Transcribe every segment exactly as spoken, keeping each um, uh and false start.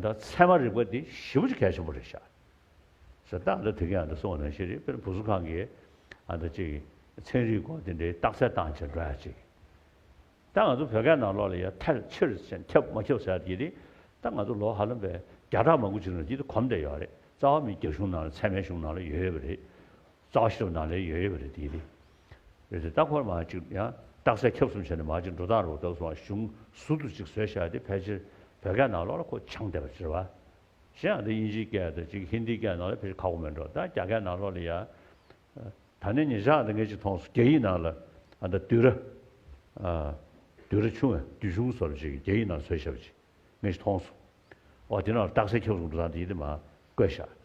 ད་ཚད་མ་རིག་པ་འདི་ཞེ་པོ་ཅིག་གལ་ཆེན་པོ་རེད་ཤག་ཟེར། ད་ཨ་ད་དེ་ག་ཨ་ད་གསུངས་པ་ནང་བཞིན་རེད། དཔེར་ན་བུ་གསོ་ཁང་གིས་ཨ་ད་ཅིག་ཚན་རིག་སྐོར་དེ་འདྲའི་རྟགས་གསལ་བཏང་བྱས་འགྲོ་ཡ་ཅིག་ད་ང་ཚོ་བོད་སྐད་ནང་ལོགས་ལ་ཡ་ཐལ་ཕྱིར་ཟེར་ཁྱབ་མ་ཁྱབ་ཟེར་ཡ་དེ་རེད། ད་ང་ཚོ་ལོ་ཧ་ལམ་པའི་བརྒྱ་ཕྲག་མང་པོ་ཅིག་ནང་འདི་གོམས་བསྡད་ཡོད་རེད། རྩ་བ་མི་རྒྱ་གཞུང་ནང་ལ་ཚད་མའི་གཞུང་ནང་ལ་ཡོད་ཡོད་པ་རེད། རྩ་བ་ཤེས་རབ་ནང་ལ་ཡོད་ཡོད་པ་རེད། དེ་རེད། རེད་དེ་ད་ཁོར་མ་ཅིག་ཡང་རྟགས་གསལ་ཁྱབ་གསུམ་བྱས་ནས་མ་ཅིག་འགྲོ་སྟངས་རོགས་ལྟ་བུ་སོང་བ་གཞུང་ཟུར་དུ་ཅིག་བཟོས་བཞག་དེ་ཕལ་ཆེར་བོད་སྐད་ནང་ལོགས་ལ་ཁོ་བྱང་བསྡད་པ་ཅིག་རེད་བ། གཞན་ཡང་དེ་དབྱིན་ཇིའི་སྐད་དང་ཅིག་ཧིན་དིའི་སྐད་ནང་ལ་ཕལ་ཆེར་ཁག་པོ་མེད་འགྲོ། ད་རྒྱ་སྐད་ནང་ལོགས་ལ་ཡ། ད་ནི་ཉེ་ཆར་འདི་ངས་ཅིག་མཐོང་སོང་། རྒྱ་ཡིག་ནང་ལ་ཨ་ད་དུས་ར། ཨ། དུས་ར་ཆུང་བའི་དུས་ཆུང་བཟོ་འདྲ་ཅིག་རྒྱ་ཡིག་ནང་བཟོས་བཞག་པ་ཅིག་ངས་ཅིག་མཐོང་སོང་། འོ་དེ་ནང་ལ་རྟགས་གསལ་ཁྱབ་གསུམ་འགྲོ་སྟངས་དེ་ཡིན་དེ་མ་བཀོད་བཞག་བྱས་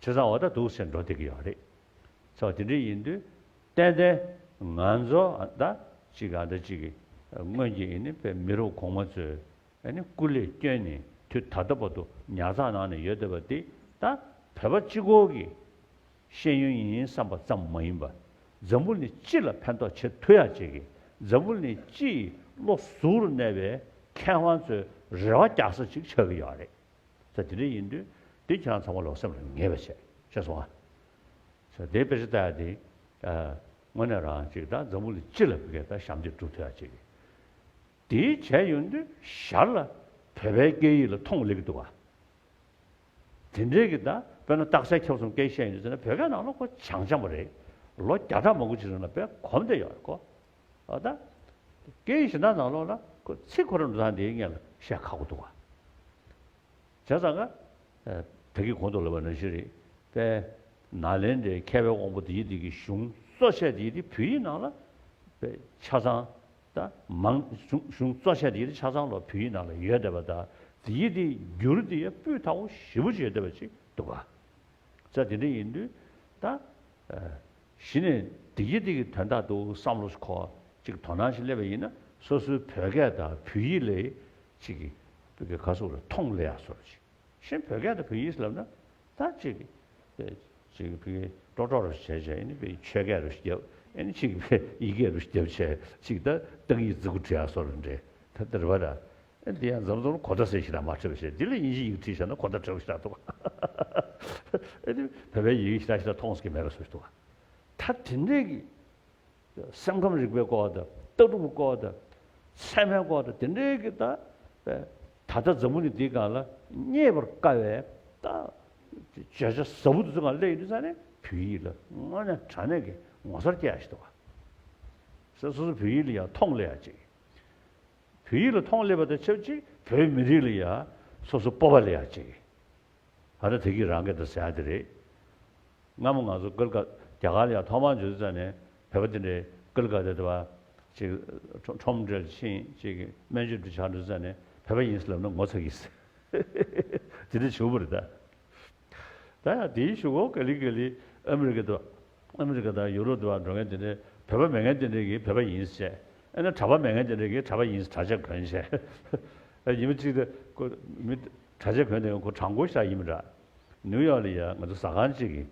ཙང་འོ་ད་འདུག་སེ་འགྲོ་བསྡད་ཀྱི་ཡོད་རེད། ཚོ་དེ་འདྲ་ཡིན་དུས་ཏན་ཏན་ང་ཚོ་ཨ་ད་ཅིག་ཨ་ད་ཅིག་སྔོན་གྱི་ཡིན་ནི་པའི་མི་རབས་གོང་མ་ཚོས་ཨ་ནི་སྐུ་ལས་བསྐྱོན་ནས་དུས་ད་ལྟ་བར་དུ་ཉར་ཚགས་གནང་ནས་ཡོད་བསྡད་པ་འདི་ད་བོད་པ་གཅིག་པོ་གི་ཤེས་ཡོན་ཡིན་བསམ་པ་ཙམ་མ་ཡིན་པ། འཛམ་བུ་གླིང་སྤྱི་ལ་ཕན་ཐོགས་བྱེད་ཐུབ་ཡག་ཅིག་གི། འཛམ་བུ་གླིང་སྤྱི་ཡི་བློ་གཟུ་བོར་གནས་པའི་མཁས་དབང་ཚོའི་རེ་བ་རྒྱག་ས་ཅིག་ཆགས་ཀྱི་ཡོད་རེད། ད་དེ་འདྲ་ཡིན་དུས་འདི་ཁྱེད་རང་ཚང་མ་ལོག་སེམས་ལ་ངེས་པ་བྱས། ཤེས་སོང་ཨ། ཟེར་དེ་དཔེ་ཆ་ལྟ་ཡ་དེ། ཨ། དངོས་གནས་རང་ཅིག་ད་འཛམ་བུ་གླིང་སྤྱི་ལ་བོད་སྐད་ད་ཞབས་འདེགས་སྒྲུབ་ཐུབ་ཡ་ཅིག་གི། དེའི་བྱས་ཡོང་དུས་ཞར་ལ་བོད་པའི་སྐད་ཡིག་ལ་མཐོང་སླེབས་ཀྱི་འདུག་བ། དེ་འདྲའི་གི་ད་དཔེར་ན་རྟགས་གསལ་ཁྱབ་གསུམ་སྐད་བཤད་ཡོང་དུས་ཟེར་ན་བོད་སྐད་ནང་ལ་ཁོ་བྱང་བྱང་པོ་རེད། ལོ་བརྒྱ་ཕྲག་མང་པོ་ཅིག་རིང་ལ་དཔེ་གོམས་བསྡད་ཡོད་རེད་ཁོ། ཨ་ད། སྐད་ཡིག་གཞན་དག་ནང་ལོགས་ལ་ཁོ་ཚིག་ཁོ་རང་འགྲོ་སྟངས་དེའི་སྔོན་ལ་བཤད་ཁག་པོ་འདུག་བ། བྱས་ཙང་ཀ་ད་གིན་གོང་དུ་ལབ་པ་ནང་བཞིན་རེད། དཔེ་ནཱ་ལེནྡྲའི་མཁས་པའི་དབང་པོ་དེ་ཡི་དེ་གི་གཞུང་གཙོ་ཆེ་དེ་ཡི་དེ་བོད་ཡིག་ནང་ལ་དཔེ་ཆ་ཚང་། ད་མང་གཞུང་གཞུང་གཙོ་ཆེ་དེ་ཡི་དེ་ཆ་ཚང་ལོ་བོད་ཡིག་ནང་ལ་ཡོད་བསྡད་པ་དང་དེ་ཡི་དེ་འགྱུར་དེ་ཡི་སྤུས་དག་པོ་ཞེ་པོ་ཅིག་ཡོད་བསྡད་པ་ཅིག་འདུག་ག་ས་དེ་འདྲ་ཡིན་དུས་ད། གཞི་ནས་དེ་ཡི་དེ་གི་དོན་དག་ཏུ་བསམ་བློ་ཁོ་ཅིག་དོ་སྣང་ཞིག་སླེབས་པ་ཡིན་ན་སོ་སོའི་བོད་སྐད་དང་བོད་ཡིག་ལས་ཅིག་གི་བོད་སྐད་ག་སོགས་ལ་མཐོང་སླེབས་ཡ་སོགས་ཅིག་གཞན་བོད་སྐད་དང་བོད་ཡིག་ལབ་ན་ད་ཅིག་གི་ཅིག་གི་བོད་སྐད་ཀྲོ་ཀྲོ་རུ་བྱས་བྱས་ཨ་ནི་བོད་ཆོས་སྐད་རུ་བརྒྱབ་ཨ་ནི་ཅིག་གི་བོད་ཡིག་སྐད་རུ་བརྒྱབ་བྱས་ཅིག་ད་ཏང་ཡིག་རྫི་གུ་བྲི་ཡ་སོགས་ལ་འདྲེ་ད་དེ་རེད་པ་ད། ཨེ་འདི་ཡང་འཛོམས་འཛོམས་གོ་བརྡ་ཟེར་ཞིག་ལ་མ་འཕྲད་པ་བྱས་འདི་ལ་དབྱིན་ཇི་ཡིག་བྲིས་བཞག་ན་གོ་བརྡ་འཕྲད་པ་ཞིག་ལ་འདུག་ཨེ་འདི་བོད་པའི་ཡིག་ཞིག་ལ་ཞིག་ལ་མཐོང་སྐྱེ་མེད་པ་བཟོ་ཞིག་འདུག་ད་དེ་འདྲས་ཀྱི་སེམས་ཁམས་རིག་པའི་སྐོར་དང་ལྟ་གྲུབ་སྐོར་དང་ཚད་མའི་སྐོར་དང་དེ་འདྲས་ཀྱི་ད་ད་ལྟ་འཛམ་བུ་གླིང་འདིའི་སྒང་ལ་རྙེད་པར་དཀའ་བའི་ད་བརྗོད་བྱ་ཟབ་པོ་དེ་ཚོ་སྒང་སླེབས་ཡོང་དུས་ཙང་ནས་བོད་ཡིག་ལ་དངོས་གནས་དྲང་གནས་ཀྱི་ངོ་མཚར་སྐྱེ་ཡ་ཞིག་འདུག་ག་སོ་སོ་བོད་ཡིག་ལ་ཡང་མཐོང་སླེབས་ཡ་ཅིག་བོད་ཡིག་ལ་མཐོང་སླེབས་པ་དང་ཆབས་ཅིག་བོད་མི་རིགས་ལ་ཡང་སོ་སོ་སྤོབས་པ་སླེབས་ཡ་ཅིག་ཨ་ད་དེ་གི་རང་གི་ད་ཟེར་ཡ་དེ་རེད། སྔ་མོ་ང་ཚོ་ཀལ་ཀ་རྒྱ་གར་ལ་ཡང་ཐོག་མར་འབྱོར་དུས་ཙང་ནས་བོད་པ་དེ་འདྲའི་ཀལ་ཀ་ཏ་དེ་བ་ཅིག་ཁྲོམ་ཁྲོམ་འགྲུལ་ཕྱིན་ཅིག་སྨན་བཅོས་འགྲུལ་ཆགས་འགྲོ་དུས་ཙང་ནས་བོད་པ་ཡིན་ཟེར་ལབ་ན་ངོ་ཚ་གི་ཟེར། དེ་འདྲ་བྱུང་བ་རེད་ད། ད་ཡང་དེའི་གཞུག་གུ་ག་ལེ་ག་ལེ་ཨ་མི་རི་ཀ་དང་ཨ་མི་རི་ཀ་དང་ཡུ་རོབ་དུ་བ་འགྲོ་མཁན་དེ་འདྲའི་བོད་པ་མེད་མཁན་དེ་འདྲའི་གིས་བོད་པ་ཡིན་ཟེར། ཨ་ནི་གྲྭ་པ་མེད་མཁན་དེ་འདྲའི་གིས་གྲྭ་པ་ཡིན་ཟེར་གྲྭ་ཆས་གོན་བྱས། ཨ་ཉི་མ་གཅིག་དུ་ཁོ་མི་གྲྭ་ཆས་གོན་དེ་ཁོ་གྲྭ་མགོ་ཞིག་ཡིན་མི་འདྲ། ནིའུ་ཡོག་ལ་ཡ་ང་ཚོ་ཟ་ཁང་གཅིག་གི་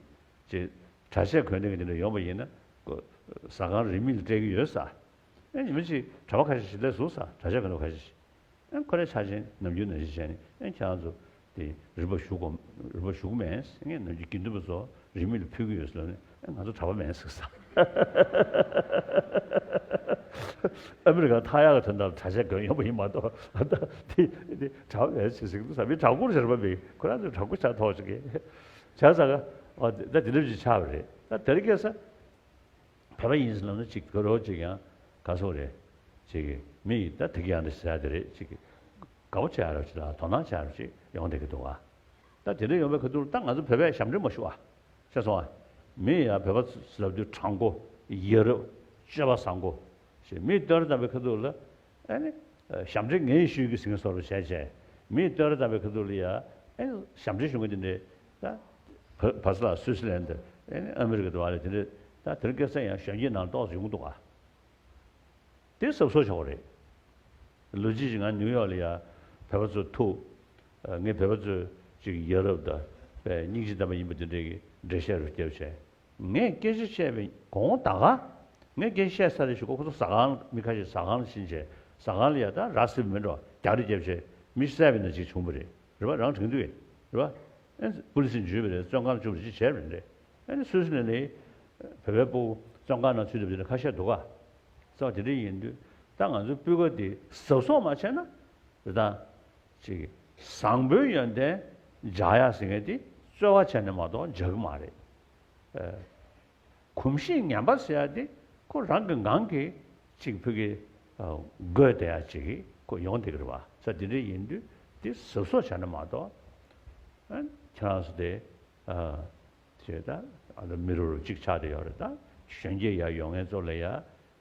ཅིག་གྲྭ་ཆས་གོན་དེ་གི་དེ་འདྲ་ཡོང་པ་ཡིན་ན་ཁོ་ཟ་ཁང་རིན་མེད་ལ་སྤྲད་ཀྱི་ཡོད་ས། ཨ་ཉི་མ་གཅིག་གྲྭ་པ་ཁ་ཤས་ཤིག་སླེབས་སོང་ས་གྲྭ་ཆས་གོན་པ་ཁ་ཤས་ཤིག་ཨ་ཁོ་རའི་ཆ་ཆེན་ནམ་རྒྱུན་ནང་བཞིན་བྱས་ནས་ཨ་ཁྱེད་རང་ཚོ་དེ་རིན་པ་ཞུ་དགོས་རིན་པ་ཞུ་གི་མེད། ངས་ནམ་རྒྱུན་དགེ་འདུན་པ་ཚོ་རིན་མེད་ལ་ཕུལ་གི་ཡོད་ཟེར་ནས་ཨ་ང་ཚོ་གྲྭ་པ་མེད་ཟེར་ས། ཨ་མི་རི་ཀ་ཐག་ཡག་གི་དོན་དག་ལ་གྲྭ་ཆས་གོན་ཡོང་པ་ཡིན་མ་གཏོགས་ཨ་ད་དེ་དེ་གྲྭ་པ་མེད་ཟེར་ཟེར་གི་འདུག་ས། མི་གྲྭ་མགོ་རེད་པ་མི་ཁོ་རང་ཚོ་གྲྭ་མགོ་ཆགས་ཐོག་ཅིག་གི་བྱས་ཙང་ཨ་ད་དེ་འདྲ་ཅིག་ཆགས་པ་རེད། ད་དེ་རིང་ཁ་སང་བོད་པ་ཡིན་ཟེར་ལབ་ན་ཅིག་དགའ་རོགས་ཅིག་ཡང་ག་སོགས་རེད། ཅིག་མི་ཡིས་ད་དེ་ག་ཡང་འདི་ཟེར་ཡ་དེ་རེད་ཅིག་དགའ་པོ་བྱེད་ཡ་རོགས་ཅིག་དང་དོ་སྣང་བྱེད་ཡ་རོགས་ཅིག་ཡོང་བསྡད་ཀྱི་འདུག་ཨ། ད་དེ་འདྲ་ཡོང་བའི་ཁ་ཐུག་ད་ང་ཚོ་བོད་པས་ཞབས་འདྲེན་མ་ཞུ་ཨ། ཤེས་སོང་ཨ། མི་ཡིས་ཡང་བོད་པ་ལབ་དུས་དྲང་པོ་ཡ་རབས་སྤྱོད་པ་བཟང་པོ་ཞེས་མིས་བསྟོད་ར་བཏང་བའི་ཁ་ཐུག་ལ། ཨ་ནི། ཞབས་འདྲེན་ངས་ཞུས་ཀྱི་ཟིན་སོར་བྱས་བྱས། མིས་བསྟོད་ར་བཏང་བའི་ཁ་ཐུག་ལ་ཡ། ཨ་ནི། ཞབས་འདྲེན་ཞུ་མཁན་དེ་འདྲས། ད། བ་བྷ་སི་ལ་སུད་སི་ལན་དུ། ཨ་ནི་ཨ་མི་རི་ཀ་དུ་བ་ལ་དེ་འདྲས། ད་དེར་སྐད་ས་ཡང་གཞོན་སྐྱེས་ནང་ཏོག་ཙམ་ཡོང་གི་འདུག་ག་དེ་གཟབ་གཟབ་ཆགས་པ་རེད། ལོ་གཅིག་ཅིག་ང་ནིའུ་ཡོག་ལ་ཡ། བོད་པ་ཚོ་ཐུག་ངས་བོད་པ་ཚོས་ཅིག་ཡ་རབས་དང་། པའི་སྙིང་རྗེ་ལྡན་པ་ཡིན་པ་དེ་འདྲས་ཀྱི་འགྲེལ་བཤད་རུ་བརྒྱབ་བྱས། ངས་སྐད་ཆ་བཤད་པའི་གོང་ད་ག་ངས་སྐད་ཆ་བཤད་ཚར་རེ་ཞུ་གོ་ཁོ་ཚོ་ཟ་ཁང་མི་ཁ་ཤས་ཟ་ཁང་ལ་ཕྱིན་བྱས་ཟ་ཁང་ལ་ཡ་ད་ར་སིབ་མི་འགྲོ་རྒྱག་རེས་བརྒྱབ་བྱས་མི་བསད་པའི་ནང་ཅིག་བྱུང་བ་རེད། རེད་པ། རང་དྲན་འདུག་གས། རེད་པ། ཨེ་པུ་ལི་སི་འཇུས་པ་རེད། བཙོན་ཁང་བཅུག་པ་ཅིག་བྱས་པ་རེད། ཨེ་སུད་སི་ལན་ལ་བོད་པའི་སྤུ་གུ་བཙོན་ཁང་ནང་ཚུད་ཐུབ་ཅིག་ལ་ཁ་ཤས་འདུག་ག། ས་དེ་འདྲ་ཡིན་དུས་ད་ང་ཚོའི་སྤུས་ཀ་དེ་གཟབ་གཟབ་མ་བྱས་ན། རེད་ད། ཅིག་བཟང་པོའི་ཡོན་ཏན་འཇགས་ཡག་ཟེར་མཁན་དེ་རྩོལ་བ་བྱས་ནས་མ་གཏོགས་འཇགས་ཀྱི་མ་རེད། ཨེ། གོམས་གཤིས་ངན་པ་ཟེར་ཡ་དེ་ཁོ་རང་གི་ངང་གིས་ཅིག་ཕ་གི་ཨ་འགོས་བསྡད་ཡ་ཅིག་ཁོ་ཡོང་བསྡད་ཀྱི་རེད་པ། ས་དེ་འདྲ་ཡིན་དུས་དེ་གཟབ་གཟབ་བྱས་ན་མ་གཏོགས། ཨ་ཁྱེད་རང་ཚོ་དེ་ཨ་ཅེ་ད་ཨ་ད་མི་རབས་རུ་གཅིག་ཆགས་བསྡད་ཡོད་རེད། ད་གཞོན་སྐྱེས་ཡར་ཡོང་མཁན་ཚོ་ལ་ཡ་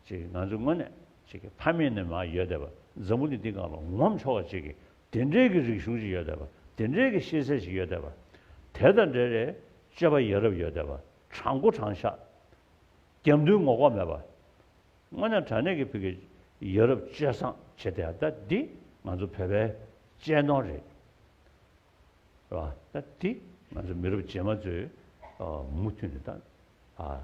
ཅིག་ང་ཚོ་དངོས་གནས་ཅིག་གི་ཕ་མེས་ནས་མར་ཡོད་བསྡད་པ། འཛམ་བུ་གླིང་འདི་སྒང་ལ་ངོམ་ཆོག་པ་ཅིག་གི་དེ་འདྲའི་གི་རིག་གཞུང་ཅིག་ཡོད་བསྡད་པ། དེ་འདྲའི་གི་ཤེས་ཚད་ཅིག་ཡོད་བསྡད་པ། དེ་དང་འབྲེལ་བའི་སྤྱོད་པ་ཡ་རབས་ཡོད་བསྡད་པ། དྲང་པོ་དྲང་བཞག་རྒྱབ་མདུན་ངོ་ལྐོག་མེད་པ། དངོས་གནས་དྲང་གནས་ཀྱི་ཕ་གི་ཡ་རབས་སྤྱོད་བཟང་བྱེད་བསྡད་ཡ། ད་འདི་ང་ཚོ་བོད་པའི་གཅེས་ནོར་རེད། རེད་པ། ད་འདི་ང་ཚོ་མི་རབས་རྗེས་མ་ཚོས་ཨ་མུ་མཐུད་ནས་ད་ཨ་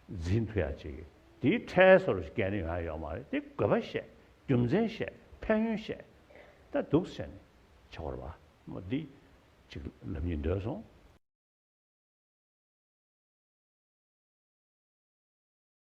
འཛིན་ཐུབ་ཡ་ཅིག་དེའི་ཁྲལ་སོར་སྐྱེལ་ནི་ཡོང་ཡ་ཡོད་མ་རེད། དེ་དགོས་པ་བཤད། རྒྱུ་མཚན་བཤད། ཕན་ཡོན་བཤད། ད་འདུག་བྱས་ནས་བྱ་བར་བ་མོ་འདི་ཅིག་ལབ་སྙིང་འདོད་སོང་།